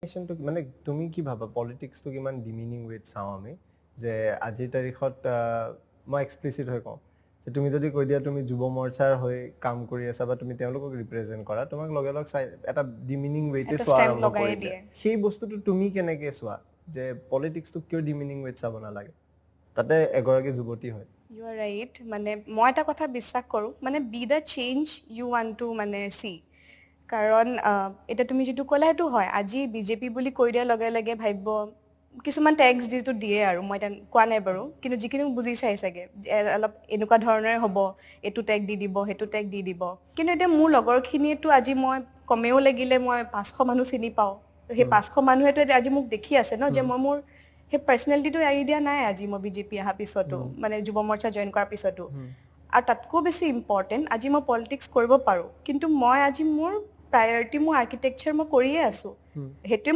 ডেফিনেশ্যনটো মানে তুমি কি ভাবা, পলিটিক্সটো কিমান ডিমিনিং ৱেত চাওঁ আমি যে আজিৰ তাৰিখত মই এক্সপ্লিচিট হৈ কওঁ যে তুমি যদি কৈ দিয়া তুমি যুৱ মৰ্চাৰ হৈ কাম কৰি আছা বা তুমি তেওঁলোকক ৰিপ্ৰেজেণ্ট কৰা, তোমাক লগে লগ চাই এটা ডিমিনিং ৱেতে এটা চোৱা stamp আৰম্ভ লগায়ে কৰি দিয়ে। দিয়ে। সেই বস্তুটো তুমি কেনেকে চোৱা যে পলিটিক্সটো কিয় ডিমিনিং ৱেত চাব নালাগে, তাতে এগৰাকী যুৱতী হয়? You are right. মানে মই এটা কথা বিশ্বাস কৰোঁ, মানে be the change you want to মানে চি। কাৰণ এতিয়া তুমি যিটো ক'লা সেইটো হয়। আজি বিজেপি বুলি কৈ দিয়াৰ লগে লগে ভাবিব কিছুমান টেগছ যিটো দিয়ে আৰু মই এতিয়া কোৱা নাই বাৰু, কিন্তু যিখিনি বুজি চাই চাগে যে অলপ এনেকুৱা ধৰণৰে হ'ব, এইটো টেগ দি দিব, সেইটো টেগ দি দিব। কিন্তু এতিয়া মোৰ লগৰখিনিয়েতো আজি মই কমেও লাগিলে মই 500 মানুহ চিনি পাওঁ। সেই 500 মানুহেতো এতিয়া আজি মোক দেখি আছে ন যে মই মোৰ সেই পাৰ্চনেলিটিটো এৰি দিয়া নাই আজি মই বিজেপি অহাৰ পিছতো, মানে যুৱ মৰ্চা জইন কৰাৰ পিছতো। আৰু তাতকৈও বেছি ইম্পৰ্টেণ্ট, আজি মই পলিটিক্স কৰিব পাৰোঁ, কিন্তু মই আজি মোৰ প্ৰায়ৰিটি মোৰ আৰ্কিটেকচাৰ মই কৰিয়ে আছোঁ। সেইটোৱে।